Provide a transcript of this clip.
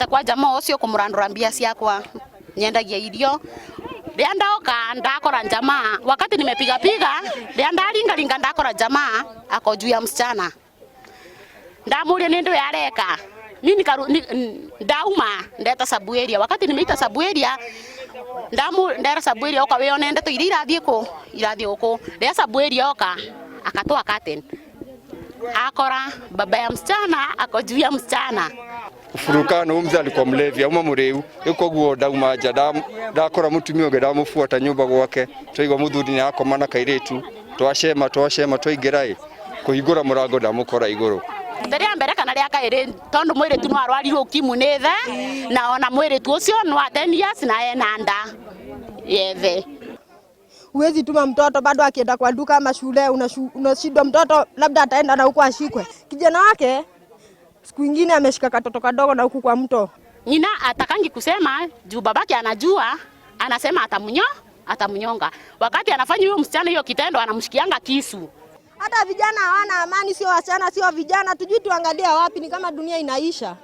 Ndokite kwa jamaa ucio kumurandura mbia ciakwa, nyendagia irio. Ria ndoka ndakora jamaa, wakati nimepiga piga, ria ndaringa ringa, ndakora jamaa ako juu ya msichana. Ndamuria ni ndu yareka mi ndauma ndeta sub area. Wakati nimeita sub area, ndamu ndera sub area, oka wione ndeto iria irathie ku irathie guku. Ria sub area oka akatoa curtain, akora baba ya msichana ako juu ya msichana. Furukano huyu mzee alikuwa mlevi, auma muriu. Riu koguo ndauma nja, ndakora mutumia ungi, ndamubuata nyumba gwake, twaigua muthuri ni akoma na kairitu. Twacema twacema, twaingira i kuhingura murango, ndamukora iguru. Rĩa mbere kana rĩa kaĩrĩ, tondũ mwĩrĩtu no arwarirwo ukimwi nĩ ithe, na ona mwĩrĩtu ũcio nĩ wa 10 years na ena nda yethe. Huwezi tuma mtoto bado akienda kwa duka ama shule, unashindwa mtoto labda ataenda na huko ashikwe. Kijana wake siku ingine ameshika katoto kadogo na huku kwa mto. Nyina atakangi kusema juu babake anajua, anasema atamnyonga. Wakati anafanya huyo msichana hiyo kitendo, anamshikianga kisu. Hata vijana hawana amani, sio wasichana, sio vijana, tujui tuangalia wapi, ni kama dunia inaisha.